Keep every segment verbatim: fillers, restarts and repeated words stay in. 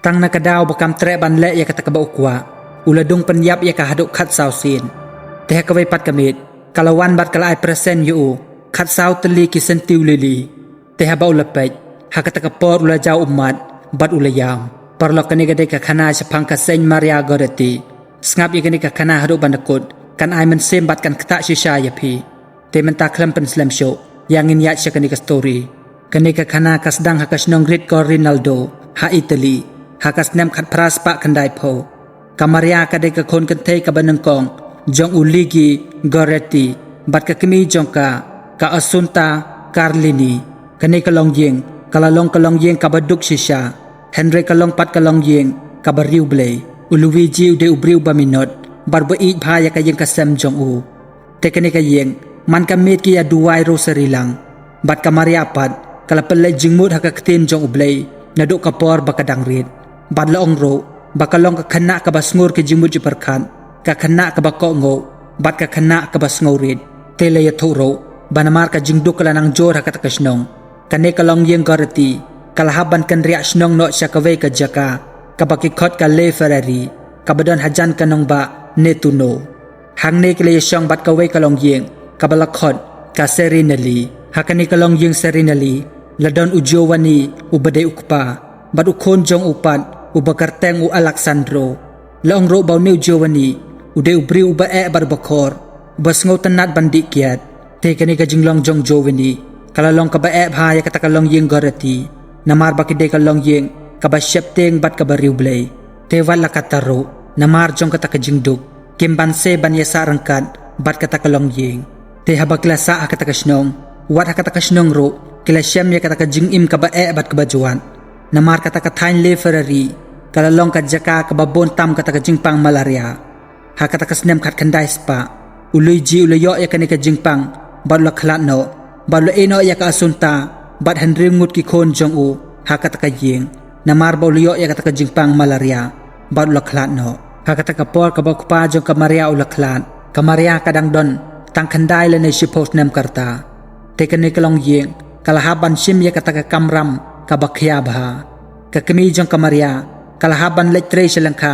Tang na ka daw ba kam treh ban leh ïa kata kaba u kwah, u la dung pynïap ïa ka haduh khatsaw sien. Te ha kawei pat ka miet, ka la wan bad ka la ai present ïa u khatsaw tylli ki syntiew lili. Te haba u la peit, ha kata ka por u la jaw ummat bad u la ïam. Paralok, kane ka dei ka khana shaphang ka Saint Maria Goretti. Sngap ïa kane ka khana haduh ban da kut, kan ai mynsiem bad kan ktah shisha ïa phi. Te mynta khlem pynslem shuh, ïa ngin ïaid sha kane ka story. Kane ka khana ka sdang ha ka shnong Rit Corrinaldo, ha Italy, ha ka snem khatphra spah khyndaiphew. Ka Maria ka dei ka khun kynthei kaba nyngkong jong u Luigi Goretti bad ka kmie jong ka, ka Assunta Carlini. Kane ka longïing ka la long ka longïing kaba duk shisha, hynrei ka long pat ka longïing kaba riewblei. U Luigi u dei u briew ba minot bad ba ïeit bha ïa ka ïing ka sem jong u. Te kane ka ïing man ka miet ki ïa duwai rosary lang. Bad ka Maria pat ka la pynleit jingmut ha ka ktien jong U Blei naduh ka por ba ka dang rit. Bad la ong ruh ba ka long ka khynnah kaba sngur ki jingmut jingpyrkhat, ka khynnah kaba kohnguh bad ka khynnah kaba sngewrit. Te la ïathuh ruh ba namar ka jingduk ka la nang jur ha kata ka shnong, kane ka longïing Goretti ka la hap ban kynriah shnong noh sha kawei ka jaka kaba ki khot ka Le Ferrari, kaba don hajan ka nongbah Nettuno. Hangne ki la ïashong bad kawei ka longïing kaba la khot ka Serinelli. Ha kane ka longïing Serinelli la don u Giovanni uba dei u kpa, bad u khun jong u pat uba kyrteng u Alessandro. La ong ruh ba une u Giovanni u dei u briew uba eh bad uba khor, uba sngewtynnat ban dih kiad. Te kane ka jinglong jong Giovanni ka la long kaba eh bha ïa kata ka longïing Goretti, namar ba ki dei ka longïing kaba sheptieng bad kaba riewblei. Te wat la katta ruh, namar jong kata ka jingduk, kim banse ban ïasah ryngkat bad kata ka longïing. Te haba ki la sah ha kata ka shnong, wat ha kata ka shnong ruh ki la shem ïa kata ka jingim kaba eh bad kaba jwat. Namar kata ka thaiñ Le Ferrari ka la long ka jaka kaba bun tam kata ka jingpang malaria. Ha kata ka snem khatkhyndai spah, u Luigi u la ïoh ïa kane ka jingpang bad u la khlad noh, bad u la ïeh noh ïa ka Assunta bad hynriew ngut ki khun jong u ha kata ka ïing, namar ba u la ïoh ïa kata ka jingpang malaria bad u la khlad noh. Ha kata ka por kaba u kpa jong ka Maria u la khlad, ka Maria ka dang don tang khyndai lane shiphew snem ka rta. Te kane ka longïing ka la hap ban shim ïa kata ka kamram kaba khia bha. Ka kmie jong ka Maria ka la hap ban leit trei sha lyngkha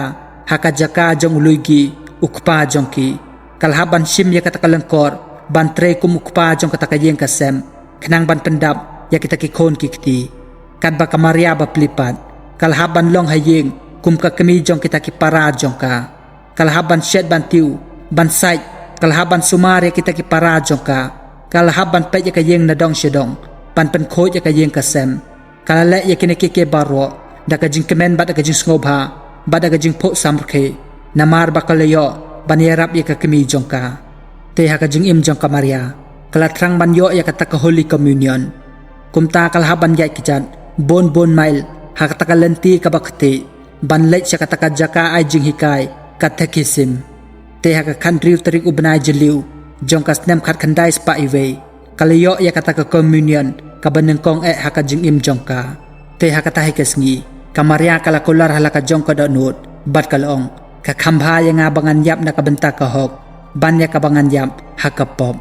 ha ka jaka jong u Luigi, u kpa jong ki. Ka la hap ban shim ïa kata ka lyngkor ban trei kum u kpa jong kata ka ïing ka sem, khnang ban pyndap ïa kita ki khun ki kti. Katba ka Maria bapli pat ka la hap ban long ha ïing kum ka kmie jong kita ki para jong ka. Ka la hap ban shet ban tiew, ban sait, ka la hap ban sumar ïa kita ki para jong ka. Ka la hap ban peit ïa ka ïing na dong sha dong, ban pynkhuid ïa ka ïing ka sem. Ka la leh ïa kine kiei kiei baroh da ka jingkmen bad da ka jingsngewbha bad da ka jingphuh samrkhie, namar ba ka la ïoh ban ïarap ïa ka kmie jong ka. Te ha ka jingim jong ka Maria ka la thrang ban ïoh ïa kata ka Holy Communion. Kumta ka la hap ban ïaid kjat bun bun mail ha kata ka lynti kaba ktieh ban leit sha kata ka jaka ai jinghikai, Catechism. Te ha ka khathynriew tarik u bnai Jylliew jong ka snem khatkhyndai spah iwei, ka la ïoh ïa kata ka Communion kaba nyngkong eh ha ka jingim jong ka. Te ha kata hi ka sngi ka Maria ka la kular ha la ka jong ka dohnud bad ka la ong, ka kham bha ïa nga ba ngan ïap na ka bynta ka hok ban ïa kaba ngan ïap ha ka pop.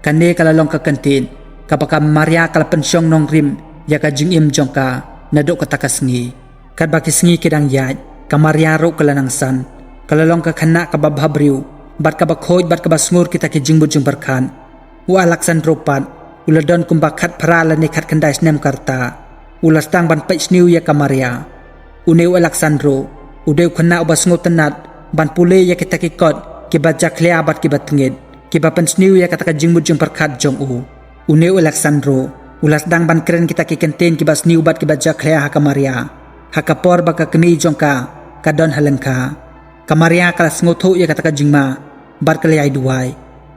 Kane ka la long ka kyntien kaba ka Maria ka la pynshong nongrim ïa ka jingim jong ka naduh kata ka sngi. Katba ki sngi ki dang ïaid, ka Maria ruh ka la nang san. Ka la long ka khynnah kaba bhabriew bad kaba khuid bad kaba sngur kita ki jingmut jingpyrkhat. U Alessandro pat u la don kumba khatphra lane khatkhyndai snem ka rta. U la sdang ban peit sniew ïa ka Maria. Une u Alessandro u dei u khynnah uba sngewtynnat ban pule ïa kita ki kot kiba jakhlia bad kiba tngit, kiba pynsniew ïa kata ka jingmut jingpyrkhat jong u. Une u Alessandro u la sdang ban kren kita ki kyntien kiba sniew bad kiba jakhlia ha ka Maria ha ka por ba ka kmie jong ka ka don ha lyngkha. Ka Maria ka la sngewthuh ïa kata ka jingma bad ka la ïai duwai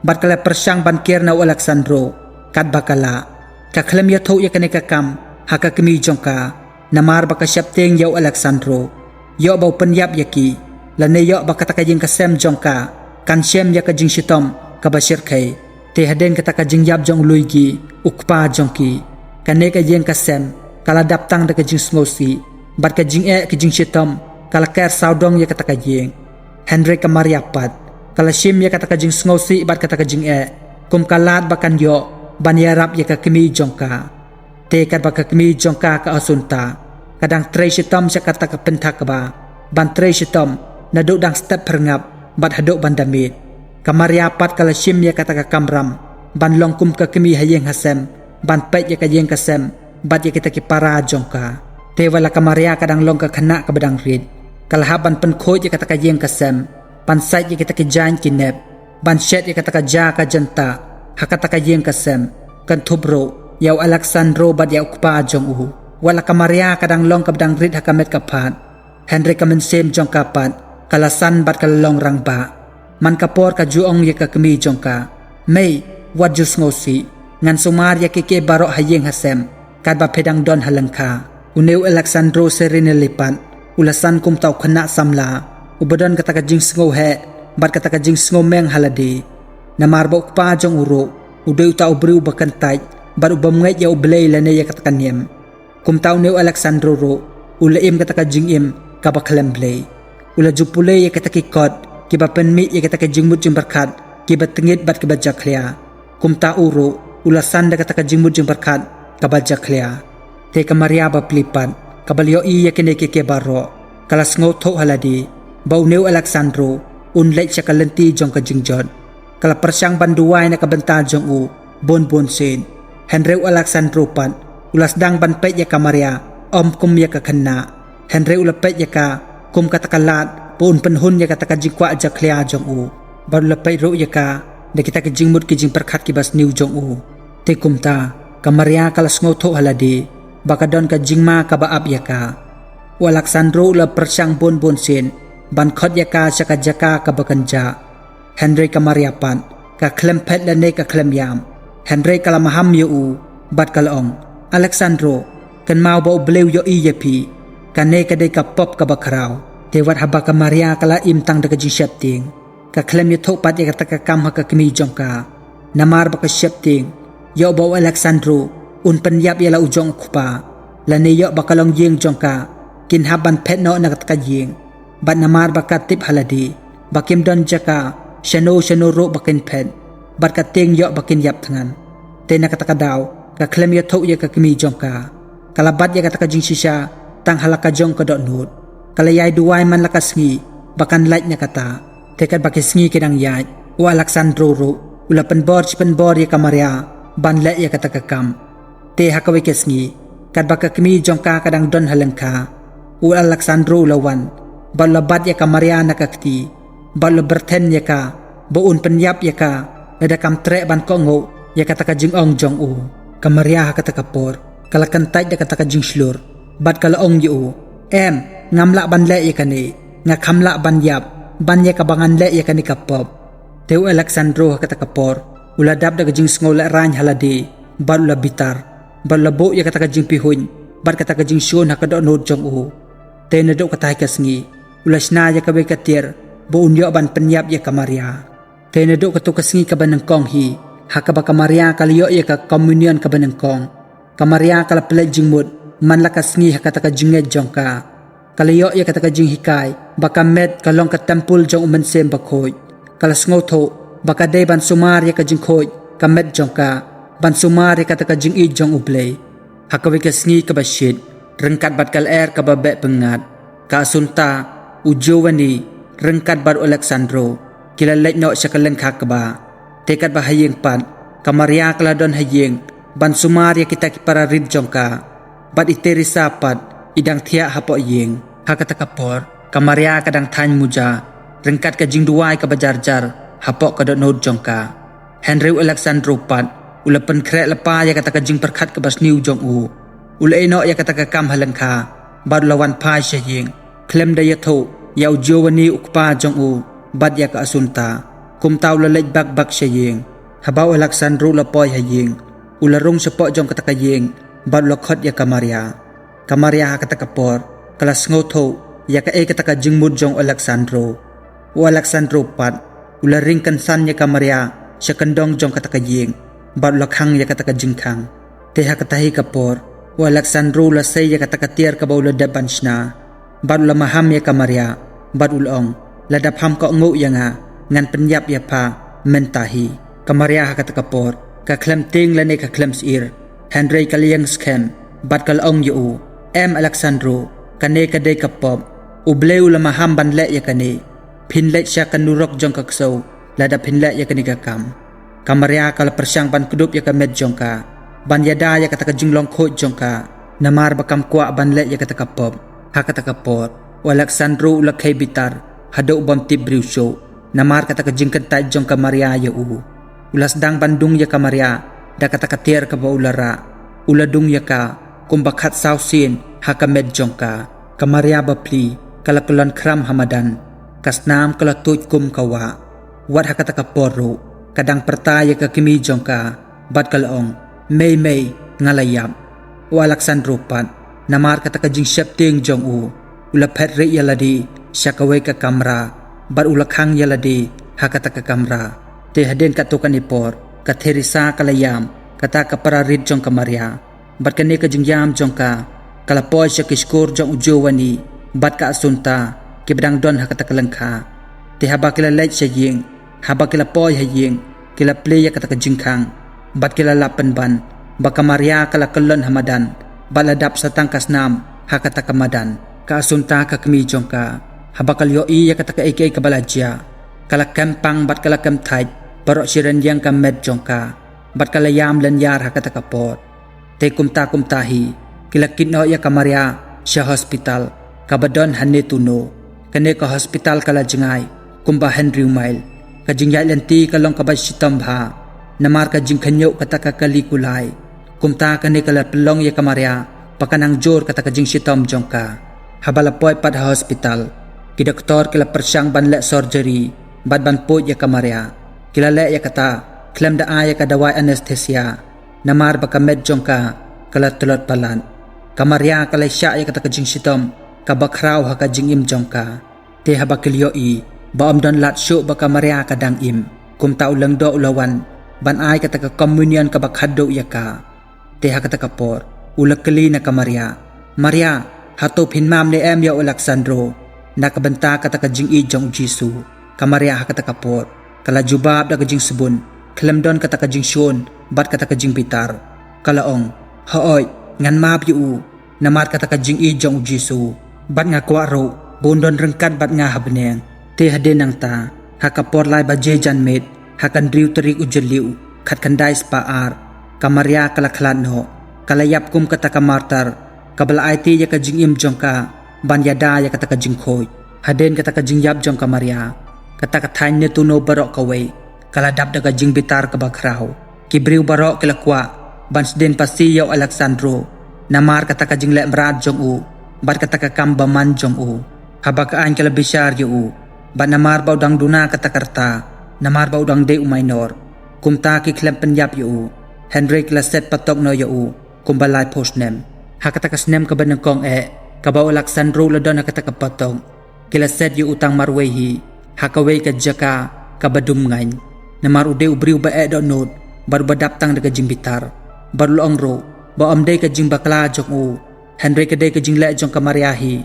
bad ka la pyrshang ban kiar na u Alessandro katba ka lah. Ka khlem ïathuh ïa kane ka kam ha ka kmie jong ka, namar ba ka sheptieng ïa u Alessandro. Ïoh ba u pynïap ïa ki, lane ïoh ba kata ka ïing ka sem jong ka kan shem ïa ka jingshitom kaba shyrkhei. Te hadien kata ka jingïap jong u Luigi, u kpa jong ki, kane ka ïing ka sem ka la dap tang da ka jingsngewsih bad ka jingeh ka jingshitom ka la ker sawdong ïa kata ka ïing. Hynrei ka Maria pat ka la shim ïa kata ka jingsngewsih bad kata ka jingeh kum ka lad ba kan ïoh ban ïarap ïa ka kmie jong ka. Te katba ka kmie jong ka, ka Assunta, Ka dang trei shitom sha kata ka pynthak kba ban trei shitom naduh dang step pyrngap bad haduh ban da miet. Ka Maria pat ka la shim ïa kata ka kamram ban long kum ka kmie ha ïing ha sem, ban peit ïa ka ïing ka sem bad ïa kita ki para jong ka. Te wat la ka Maria ka dang long ka khynnah kaba dang rit, ka la hap ban pynkhuid ïa kata ka ïing ka sem, ban sait ïa kita ki jaiñ ki nep, ban shet ïa kata ka ja ka jynta ha kata ka ïing ka sem, kynthup ruh ïa u Alexandro bad ïa u kpa jong u. Wat la ka Maria ka dang long kaba dang rit ha ka met ka phad, hynrei ka mynsiem jong ka pat ka la san bad ka la long rangbah. Man ka por ka ju ong ïa ka kmie jong ka, "Mei, wat ju sngewsih, ngan sumar ïa kiei kiei baroh ha ïing ha sem katba phi dang don ha lyngkha." Une u Alexandro Serenelli pat u la san kumta u khynnah samla uba don kata ka jingsngewheh bad kata ka jingsngewmeng ha lade. Namar ba u kpa jong u ruh u dei uta u briew uba kyntait bad u bym ngeit ïa U Blei lane ïa kata ka niam. Kumta une u Alexandro ruh u la im kata ka jingim kaba khlem Blei. U la ju pule ïa kata ki kot kiba pynmih ïa kata ka jingmut jingpyrkhat kiba tngit bad kiba jakhlia. Kumta u ruh u la san da kata ka jingmut jingpyrkhat kaba jakhlia. Te ka Maria bapli pat kaba la ïohi ïa kine kiei kiei baroh, ka la sngewthuh ha lade ba une u Alexandro un leit sha ka lynti jong ka jingjot. Ka la pyrshang ban duwai na ka bynta jong u bun bun sien. Hynrei u Alexandro pat u la sdang ban peit ïa ka Maria ym kum ïa ka khynnah, hynrei u la peit ïa ka kum kata ka lad ba un pynhun ïa kata ka jingkwah jakhlia jong u, bad u la peit ruh ïa ka da kita ki jingmut ki jingpyrkhat kiba sniew jong u. Te kumta ka Maria ka la sngewthuh ha lade ba ka don ka jingma kaba ap ïa ka. U Alexandro u la pyrshang bun bun sien ban khot ïa ka sha ka jaka kaba kynjah. Hynrei ka Maria pat ka khlem phet lane ka khlem ïam, hynrei ka la maham ïa u bad ka la ong, "Alexandro, kynmaw ba U Blei u ïohi ïa phi. Kane ka dei ka pop kaba khraw." Te wat haba ka Maria ka la im tang da ka jingsheptieng, ka khlem ïathuh pat ïa kata ka kam ha ka kmie jong ka. Namar ba ka sheptieng ïoh ba u Alexandro un pynïap ïa la u jong u kpa, lane ïoh ba ka longïing jong ka kin hap ban phet noh na kata ka ïing. Bad namar ba ka tip ha lade ba kim don jaka shano shano ruh ba kin phet, bad ka tieng ïoh ba kin ïap thngan. Te na kata ka daw ka khlem ïathuh ïa ka kmie jong ka. Ka la bat ïa kata ka jingshisha tang ha la ka jong ka dohnud. Ka la ïai duwai man la ka sngi ba kan lait na kata. Te katba ki sngi ki dang ïaid, u Alexandro ruh u la pynbor shi pynbor ïa ka Maria ban leh ïa kata ka kam. Te ha kawei ka sngi, katba ka kmie jong ka ka dang don ha lyngkha, u Alexandro u la wan bad u la bat ïa ka Maria na ka kti, bad u la byrthen ïa ka ba un pynïap ïa ka lada kam treh ban kohnguh ïa kata ka jingong jong u. Ka Maria ha kata ka por ka la kyntait da kata ka jingshlur bad ka la ong ïa u, "Em, ngam lah ban leh ïa kane. Nga kham lah ban ïap ban ïa kaba ngan leh ïa kane ka pop." Te u Alexandro ha kata ka por u la dap da ka jingsngewlehraiñ ha lade bad u la bitar, bad u la buh ïa kata ka jingpihuiñ bad kata ka jingshun ha ka dohnud jong u. Te naduh kata hi ka sngi u la shna ïa kawei ka tiar ba un ïoh ban pynïap ïa ka Maria. Te naduh katu ka sngi kaba nyngkong hi ha kaba ka Maria ka la ïoh ïa ka komunion kaba nyngkong, ka Maria ka la pynleit jingmut man la ka sngi ha kata ka jingngeit jong ka. Ka la ïoh ïa kata ka jinghikai ba ka met ka long ka templ jong u Mynsiem Bakhuid. Ka la sngewthuh ba ka dei ban sumar ïa ka jingkhuid ka met jong ka ban sumar ïa kata ka jingïeit jong U Blei. Ha kawei ka sngi kaba shit, ryngkat bad ka lyer kaba beh pyngngad, ka Assunta, u Giovanni, ryngkat bad u Alexandro ki la leit noh sha ka lyngkha kba. Te katba ha ïing pat, ka Maria ka la don ha ïing ban sumar ïa kita ki para rit jong ka. Bad i Teresa pat i dang thiah hapoh ïing. Ha kata ka por ka Maria ka dang thaiñ muja ryngkat ka jingduwai kaba jar jar hapoh ka dohnud jong ka. Hynrei u Alexandro pat u la pynkhreh lypa ïa kata ka jingpyrkhat kaba sniew jong u. U la ïehnoh ïa kata ka kam ha lyngkha bad u la wan phai sha ïing khlem da ïathuh ïa u Giovanni u kpa jong u bad ïa ka Assunta. Kumta u la leit bak bak sha ïing. Haba u Alexandro u la poi ha ïing, u la rung shapoh jong kata ka ïing bad u la khot ïa ka Maria. Ka Maria ha kata ka por ka la sngewthuh ïa kaei kata ka jingmut jong u Alexandro. U Alexandro pat u la ring kynsan ïa ka Maria sha kyndong jong kata ka ïing bad u la khang ïa kata ka jingkhang. Te ha kata hi ka por u Alexandro u la sei ïa kata ka tiar kaba u la dep ban shna bad u la maham ïa ka Maria bad u la ong, "Lada pham kohnguh ïa nga, ngan pynïap ïa pha mynta hi." Ka Maria ha kata ka por ka khlem tieng lane ka khlem sheptieng, hynrei ka la ïeng skhem bad ka la ong ïa u, Em Alexandro, kane ka dei ka pop. U Blei u la maham ban leh ïa kane. Phin leit sha ka nurok jong ka ksew lada phin leh ïa kane ka kam. Ka Maria ka la pyrshang ban kdup ïa ka met jong ka, ban ïada ïa kata ka jinglong khuid jong ka, namar ba kam kwah ban leh ïa kata ka pop. Ha kata ka por u Alexandro u la khie bitar haduh bym tip briew shuh, namar kata ka jingkyntait jong ka Maria ïa u. U la sdang ban dung ïa ka Maria da kata ka tiar kaba u la rah. U la dung ïa ka kumba khatsaw sien ha ka met jong ka. Ka Maria bapli ka la kyllon khram ha madan. Ka snam ka la tuid kum ka wah. Wat ha kata ka por ruh ka dang pyrta ïa ka kmie jong ka bad ka la ong, "Mei, mei, nga la ïap." U Alexandro pat, namar kata ka jingsheptieng jong u, u la phet rieh ïa lade sha kawei ka kamra bad u la khang ïa lade ha kata ka kamra. Te hadien katto katne por ka Teresa ka la ïam, kata ka para rit jong ka Maria. Bad kane ka jingïam jong ka ka la poi sha ki shkor jong u Giovanni bad ka Assunta kiba dang don ha kata ka lyngkha. Te haba ki la leit sha ïing, haba ki la poi ha ïing, ki la plie ïa kata ka jingkhang bad ki la lap pynban ba ka Maria ka la kyllon ha madan bad la dap sa tang ka snam ha kata ka madan. Ka Assunta ka kmie jong ka, haba ka la ïohi ïa kata kaei kaei kaba la jia, ka la kem pang bad ka la kem thait baroh shi rynïeng ka met jong ka bad ka la ïam lynñiar ha kata ka por. Te kumta kumta hi ki la kit noh ïa ka Maria sha hospital kaba don ha Nettuno. Kane ka hospital ka la jngai kumba hynriew mail. Ka jingïaid lynti ka long kaba shitom bha, namar ka jingkhynñiuh kata ka kali kulai. Kumta kane ka la pynlong ïa ka Maria ba ka nang jur kata ka jingshitom jong ka. Haba la poi pat ha hospital, ki doktor ki la pyrshang ban leh surgery bad ban puid ïa ka Maria. Ki la leh ïa kata khlem da ai ïa ka dawai anesthesia, namar ba ka met jong ka ka la tlot palat. Ka Maria ka la shah ïa kata ka jingshitom kaba khraw ha ka jingim jong ka. Te haba ki la ïohi ba ym don lad shuh ba ka Maria ka dang im, kumta u lyngdoh u la wan ban ai kata ka communion kaba khatduh ïa ka. Te ha kata ka por u la kylli na ka Maria, "Maria, hato phin map ne em ïa u Alexandro na ka bynta kata ka jingïeit jong u Jisu?" Ka Maria ha kata ka por ka la jubab da ka jingsbun, khlem don kata ka jingshun bad kata ka jingbitar. Ka la ong, "Hooid, ngan map ïa u namar kata ka jingïeit jong u Jisu, bad nga kwah ruh ba un don ryngkat bad nga ha bneng." Te hadien nangta, ha ka por lai baje janmiet, ha ka hynriew tarik u Jylliew, khatkhyndai spah ar, ka Maria ka la khlad noh, ka la ïap kum kata ka martyr kaba la aiti ïa ka jingim jong ka ban ïada ïa kata ka jingkhuid. Hadien kata ka jingïap jong ka Maria, kata ka thaiñ Nettuno baroh kawei ka la dap da ka jingbitar kaba khraw. Ki briew baroh ki la kwah ban sdien pasi ïa u Alexandro namar kata ka jingleh mrad jong u bad kata ka kam ba man jong u. Haba ka aiñ ka la bishar ïa u, bad namar ba u dang duna kata ka rta, namar ba u dang dei u minor, kumta ki khlem pynïap ïa u. Hynrei ki la set patok noh ïa u kumba laiphew snem. Ha kata ka snem kaba nyngkong eh kaba u Alexandro u la don ha kata ka patok, ki la set ïa u tang marwei hi ha kawei ka jaka kaba dum ngaiñ, namar u dei u briew ba eh dohnud bad uba dap tang da ka jingbitar. Bad u la ong ruh ba ym dei ka jingbakla jong u, hynrei ka dei ka jingleh jong ka Maria hi,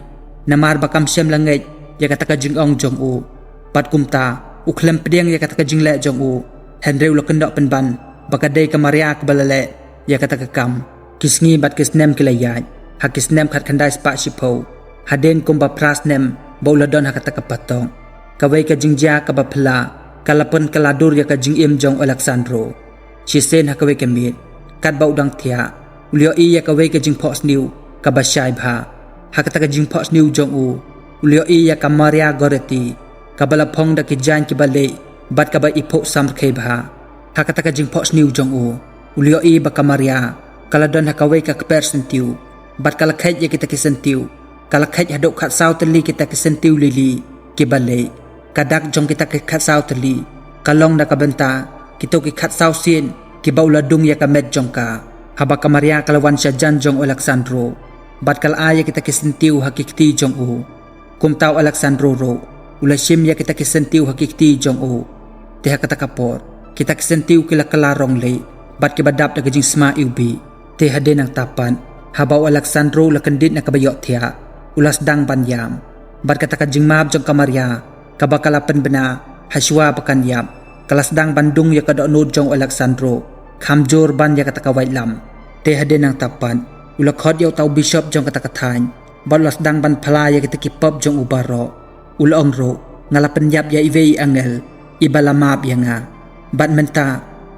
namar ba kam shym la ngeit ïa kata ka jingong jong u. Bad kumta u khlem pdiang ïa kata ka jingleh jong u, hynrei u la kyndoh pynban ba ka dei ka Maria kaba la leh ïa kata ka kam. Ki sngi bad ki snem ki la ïaid. Ha ki snem khatkhyndai spah shiphew, hadien kumba phra snem ba u la don ha kata ka patok, kawei ka jingjia kaba phylla ka la pynkylla dur ïa ka jingim jong u Alexandro. Shisien ha kawei ka miet, katba u dang thiah, u la ïohi ïa kawei ka jingphohsniew kaba shai bha. Ha kata ka jingphohsniew jong u, u la ïohi ïa ka Maria Goretti, kaba la phong da ki jaiñ kiba lieh bad kaba iphuh samrkhie bha. Ha kata ka jingphohsniew jong u, u la ïohi ba ka Maria ka la don ha kawei ka kper syntiew, bad ka la kheit ïa kita ki syntiew. Ka la kheit haduh khatsaw tylli kita ki syntiew lili kiba lieh. Ka dak jong kita ki khatsaw tylli ka long na ka bynta kito ki khatsaw sien kiba u la dung ïa ka met jong ka haba ka Maria ka la wan sha jan jong u Alexandro, bad ka la ai ïa kita ki syntiew ha ki kti jong u. Kumta u Alexandro ruh u la shim ïa kita ki syntiew ha ki kti jong u. Te ha kata ka por kita ki syntiew ki la kylla rong lieh bad kiba dap da ka jingsma iwbih. Te hadien nangta pat, haba u Alexandro u la kyndit na kaba ïohthiah, u la sdang ban ïam. Bad kata ka jingmap jong ka Maria kaba ka la pynbna ha shuwa ba kan ïap, ka la sdang ban dung ïa ka dohnud jong u Alexandro kham jur ban ïa kata ka waitlam. Te hadien nangta pat, U la khot ïa uta u bishop jong kata ka thaiñ bad u la sdang ban phla ïa kita ki pop jong u baroh. U la ong ruh, nga la pynïap ïa iwei i angel iba la map ïa nga. Bad mynta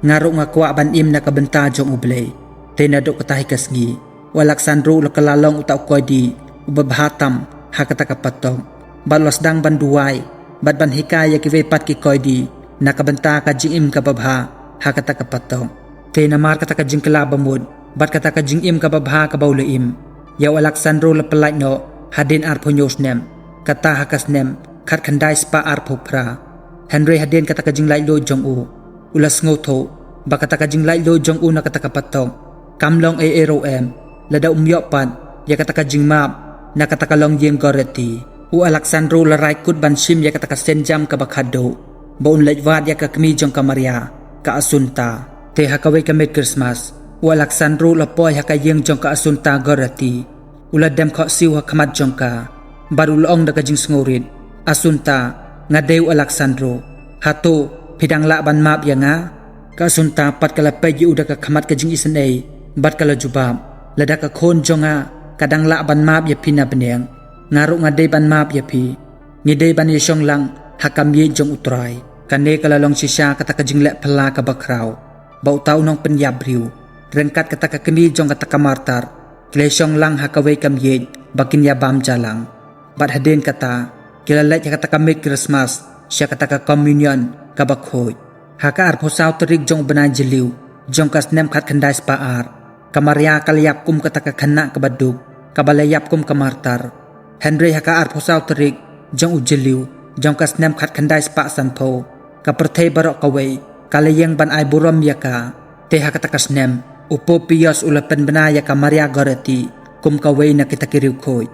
nga ruh nga kwah ban im na ka bynta jong U Blei. Te naduh kata hi ka sngi u Alexandro u la kylla long uta u koidi uba bha tam ha kata ka patok. Bad u la sdang ban duwai bad ban hikai ïa kiwei pat ki koidi na ka bynta ka jingim kaba bha ha kata ka patok. Te namar kata ka jingkylla bamut bad kata ka jingim kaba bha kaba u la im, ïa u Alexandro la pyllait noh hadien arphew hynñiew snem, kata ha ka snem khatkhyndai spah arphew phra. Hynrei hadien kata ka jinglaitluid jong u, u la sngewthuh ba kata ka jinglaitluid jong u na kata ka patok kam long ei ei ruh em lada um ïoh pat ïa kata ka jingmap na kata ka longïing Goretti. U Alexandro la rai kut ban shim ïa kata ka sienjam kaba khatduh ba un leit wad ïa ka kmie jong ka Maria, ka Assunta. Te ha kawei ka miet Christmas u Alexandro u la poi ha ka ïing jong ka Assunta Goretti. U la dem khohsiew ha khmat jong ka bad u la ong da ka jingsngewrit, Assunta, nga dei u Alexandro. Hato phi dang lah ban map ïa nga? Ka Assunta pat ka la peit ïa u da ka khmat ka jingisynei bad ka la jubab, lada ka khun jong nga ka dang lah ban map ïa phi na bneng, nga ruh nga dei ban map ïa phi. Ngi dei ban ïashong lang ha ka miej jong U Trai. Kane ka la long shisha kata ka jingleh phylla kaba khraw ba uta u nongpynïap briew ryngkat kata ka kmie jong kata ka martar ki la ïashong lang ha kawei ka miej ba kin ïabam jalang. Bad hadien kata ki la leit ha kata ka miet Christmas sha kata ka communion kaba khuid. Ha ka arphew saw tarik jong u bnai Jylliew jong ka snem khatkhyndai spah ar, ka Maria ka la ïap kum kata ka khynnah kaba duk kaba la ïap kum ka martar. Hynrei ha ka arphew saw tarik jong u Jylliew jong ka snem khatkhyndai spah sanphew, ka pyrthei baroh kawei ka la ïeng ban ai burom ïa ka. Te ha kata ka snem u Pope Pius u la pynbna ïa ka Maria Goretti kum kawei na kita ki riewkhuid.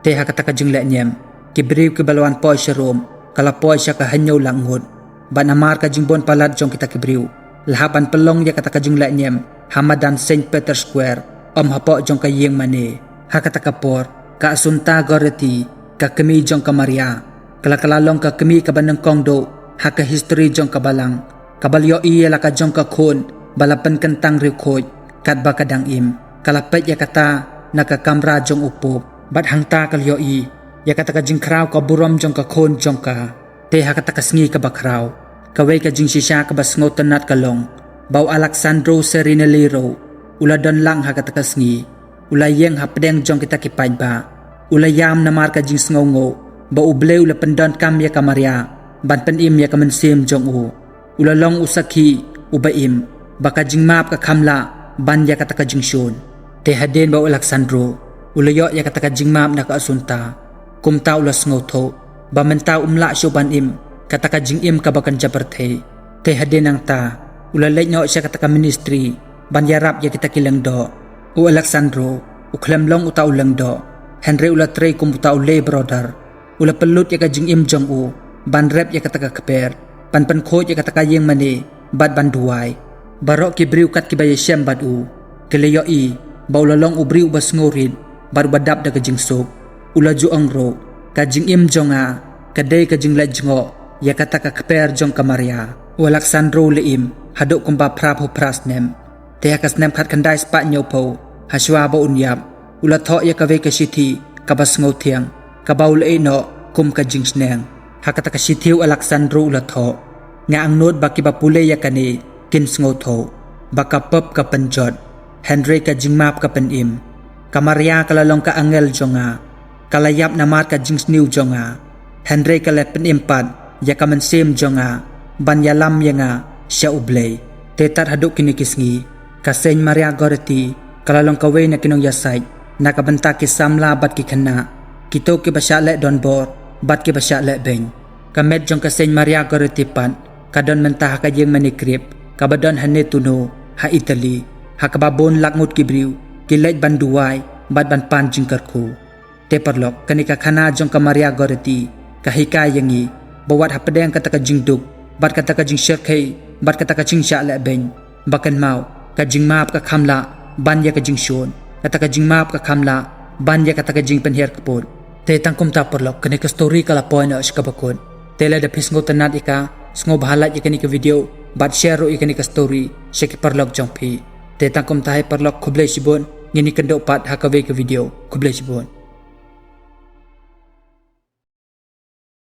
Te ha kata ka jingleh niam ki briew kiba la wan poi sha Rome ka la poi sha ka hynñiew lak ngut. Bad namar ka jingbun palat jong kita ki briew la hap ban pynlong ïa kata ka jingleh niam ha madan Saint Peter Square, ym hapoh jong ka ïing mane. Ha kata ka por ka Assunta Goretti, ka kmie jong ka Maria, ka la kylla long ka kmie kaba nyngkong duh ha ka history jong ka balang, kaba la ïohi ïa la ka jong ka khun ba la pynkyntang riewkhuid katba ka dang im. Ka la peit ïa kata na ka kamra jong u Pope bad hangta ka la ïohi ïa kata ka jingkhraw ka burom jong ka khun jong ka. Te ha kata ka sngi kaba khraw kawei ka jingshisha kaba sngewtynnat ka long ba u Alexandro Serinelli ruh u la don lang ha kata ka sngi. U la ïeng hapdeng jong kita ki paidbah. U la ïam namar ka jingsngewnguh ba U Blei u la pyndonkam ïa ka Maria ban pynim ïa ka mynsiem jong u. U la long u sakhi uba im ba ka jingmap ka kham lah ban ïa kata ka jingshun. Te hadien ba u Alexandro u la ïoh ïa kata ka jingmap na ka Assunta, kumta u la sngewthuh ba mynta um lah shuh ban im kata ka jingim kaba kynja pyrthei. Te hadien nangta u la leit noh sha kata ka ministry ban ïarap ïa kita ki lyngdoh. U Alexandro u khlem long uta u lyngdoh, hynrei u la trei kum uta u lay brother. U la pynlut ïa ka jingim jong u ban rep ïa kata ka kper, ban pynkhuid ïa kata ka ïing mane bad ban duwai. Baroh ki briew kat kiba ïashem bad u ki la ïohi ba u la long u briew uba sngewrit bad uba dap da ka jingsuk. U la ju ong ruh, ka jingim jong nga ka dei ka jingleit jngoh ïa kata ka kper jong ka Maria. U Alexandro u la im haduh kumba phraphew phra snem. Te ha ka snem khatkhyndai spah hynñiewphew, ha shuwa ba un ïap, u la thoh ïa kawei ka shithi kaba sngewthiang kaba u la ïehnoh kum ka jingsneng. Ha kata ka shithi u Alexandro u la thoh, nga angnud ba kiba pule ïa kane kin sngewthuh ba ka pop ka pynjot, hynrei ka jingmap ka pynim. Ka Maria ka la long ka angel jong nga. Ka la ïap namar ka jingsniew jong nga, hynrei ka la pynim pat ïa ka mynsiem jong nga ban ïalam ïa nga sha U Blei. Te tad haduh kine ki sngi ka Saint Maria Goretti ka la long kawei na ki nongïasaid na ka bynta ki samla bad ki khynnah, kito kiba shah leh donbor bad kiba shah leh beiñ. Ka met jong ka Saint Maria Goretti pat ka don mynta ha ka ïing mane Cripps kaba don ha Nettuno, ha Italy, ha kaba bun lak ngut ki briew ki leit ban duwai bad ban pan jingkyrkhu. Te paralok, kane ka khana jong ka Maria Goretti ka hikai ïa ngi ba wat hapdeng kata ka jingduk bad kata ka jingshyrkhei bad kata ka jingshah leh beiñ, ba kynmaw, ka jingmap ka kham lah ban ïa ka jingshun, kata ka jingmap ka kham lah ban ïa kata ka jingpynhiar kput. Te tang kumta paralok, kane ka story ka la poi noh sha kaba kut. Te lada phi sngewtynnat ïa ka, sngewbha like ïa kane ka video bad share ruh ïa kane ka story sha ki paralok jong phi. Te tang kumta hi paralok, khublei shibun. Ngin ïakynduh pat ha kawei ka video. Khublei shibun.